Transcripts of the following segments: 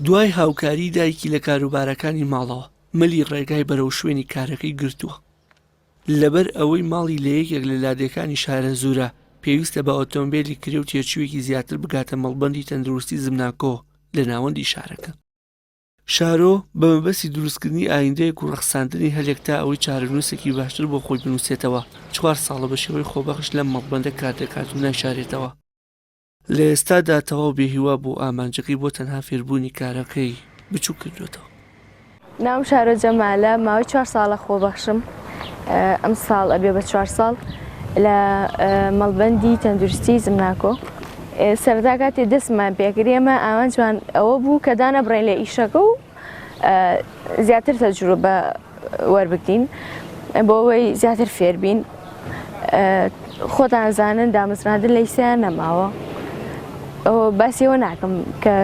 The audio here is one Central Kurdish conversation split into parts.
دوای هاوکاریی دایکی لە کاروبارەکانی ماڵەوە، ملی ڕێگای بەرەو شوێنی کارەکەی گرتووە. لەبەر ئەوەی ماڵی لە یەکێک لە لادێکانی شارەزوورە، پێویستە بە ئۆتۆمبێلی کرێ و تێچوویەکی زیاتر بگاتە مەڵبەندی تەندروستی زمناکۆ لە ناوەندی شارەکە. شارۆ، بە مەبەستی دروستکردنی ئایندەیەک و ڕەخساندنی هەلێک تا ئەوەی چارەنووسێکی باشتر بۆ خۆی بنووسێتەوە، چوار ساڵە بە شێوەی خۆبەخش لەم مەڵبەندە کار دەکات و نایشارێتەوە. لە ئێستادا تەواو بێهیوا بوو ئامانجەکەی بۆ تەنها فێربوونی کارەکەی بچووک کردووەتەوە. ناوم شارۆ جەمالە، ماوەی چوار ساڵە خۆبەخشم، ئەمساڵ ئەبێ بە چوار ساڵ لە مەڵبەندی تەندروستی زمناکۆ. سەرەتا کاتێ دەستمان پێکرد ئێمە ئامانجمان ئەوە بوو کە دانەبڕین لە ئیشەکە و زیاتر تەجروبە وەربگرین بۆ ئەوەی زیاتر فێربین خۆتان زانن دامەزراندن لە ئیستا نەماوە باسیەوە ناکەم کە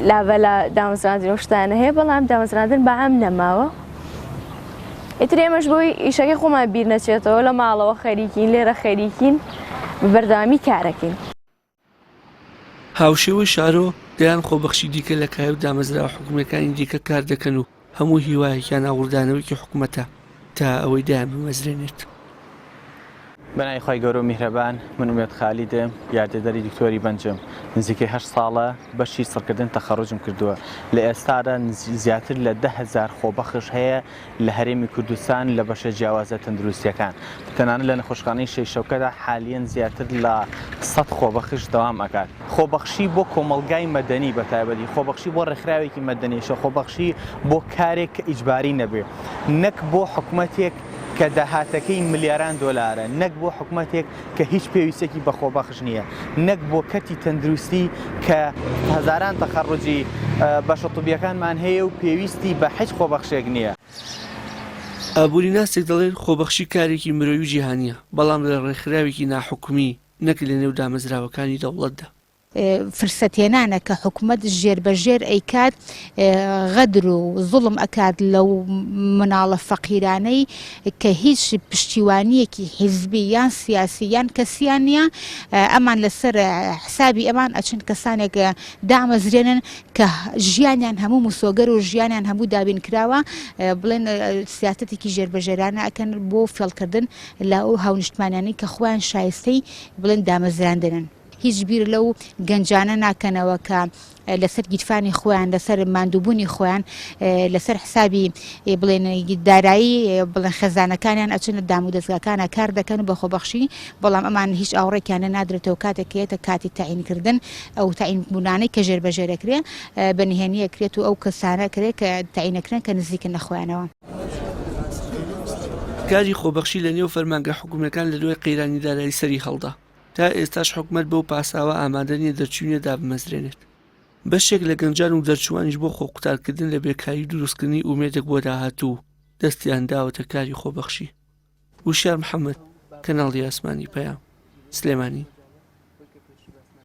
لابەلا دامەزراندن و شتانە هەیە بەڵام دامەزراندن بەعام نەماوە ئیتر ئێمەش بۆی ئیشەکەی خۆمان بیر نەچێتەوە لە ماڵەوە خەریکین لێرە خەریکین بەردەوامی کارەکەین. هاوشێوەی شارۆ، دەیان خۆبەخشی دیکە لە کایە و دامەزراوە حکومییەکانی دیکە کار دەکەن و هەموو هیوایەکیان ئاوڕدانەوەیەکی حکومەتە تا ئەوەی دایانبمەزرێنێت. بەناوی خوای گەورە و میهرەبان من ئومێد خالیدم یاریدەدەری دکتۆری بەنجم نزیکەی هەشت ساڵە بەشی سڕکردن تەخەڕوجم کردووە لە ئێستادا زیاتر لە 10000 خۆبەخش هەیە لە هەرێمی کوردستان لە بەشە جیاوازە تەندروستیەکان تەنانەت لە نەخۆشخانەی شەی شەوکەدا حالیەن زیاتر لە 100 خۆبەخش دەوام ئەکات خۆبەخشی بۆ کۆمەڵگای مەدەنی بە تایبەتی خۆبەخشی بۆ ڕێکخراوێکی مەدەنیشە خۆبەخشی بۆ کارێک کە ئیجباری نەبێ نەک بۆ حکومەتێک کە داهاتەکەی ملیاران دۆلارە، نەک بۆ حکومەتێک کە هیچ پێویستێکی بە خۆبەخش نییە، نەک بۆ کەرتی تەندروستی کە هەزاران تەخەڕوجی بەشە طبیەکانمان هەیە و پێویستی بە حیچ خۆبەخشێک نییە. ئابووریناسێک دەڵێت، خۆبەخشی کارێکی مرۆیی و جیهانییە، بەڵام لە ڕێکخراوێکی ناحکومی نەک لەنێو دامەزراوەکانی دەوڵەتدا. فرسەتهێنانە کە حکومەت ژێر بە ژێر ئەیکات غەدر و زوڵم ئەکات لەو مناڵە فەقیرانەی کە هیچ پشتیوانیەکی حیزبی یان سیاسی یان کەسیان نییە ئەمان لەسەر حسابی ئەمان ئەچن کەسانێک دامەزرێنن کە ژیانیان هەموو مسۆگەر و ژیانیان هەموو دابین کراوە بڵێن سیاسەتێکی ژێربەژێرانە ئەکەن بۆ فێڵکردن لە ئەو هاونیشتمانیانەی کە خۆیان شایستەی بڵێن دامەزراندنن. هیچ بیر لەو گەنجانە ناکەنەوە کە لەسەر گیرفانی خۆیان لەسەر ماندووبوونی خۆیان لەسەر حسابی بڵێن دارایی بڵێن خێزانەکانیان ئەچن لە دام و دەزگاکانە کار دەکەن و بە خۆبەخشی بەڵام ئەمان هیچ ئاوڕێکیان لێ نادرێتەوە کاتێک کە یەتە کاتی تەعینکردن ئەو تەعین بوونانەی کە ژێر بەژێر ئەکرێ بە نهێنی ئەکرێت و ئەو کەسانە ئەکرێ کە تەعین ئەکرێن کە نزیکن لە خۆیانەوە. کاری خۆبەخشی لە نێو فەرمانگە حکومییەکان لە دوای قەیرانی دارایی سەری هەڵدا. تا ئێستاش حکومەت بەو پاساوە ئامادە نییە دەرچووی نوێ دابمەزرێنێت. بەشێک لە گەنجان و دەرچووانیش بۆ خۆقوتارکردن لە بێکاری و دروستکردنی ئومێدێک بۆ داهاتوو، دەستیان داوەتە کاری خۆبەخشی. وشیار محەمەد، کەناڵی ئاسمانی پەیام، سلێمانی.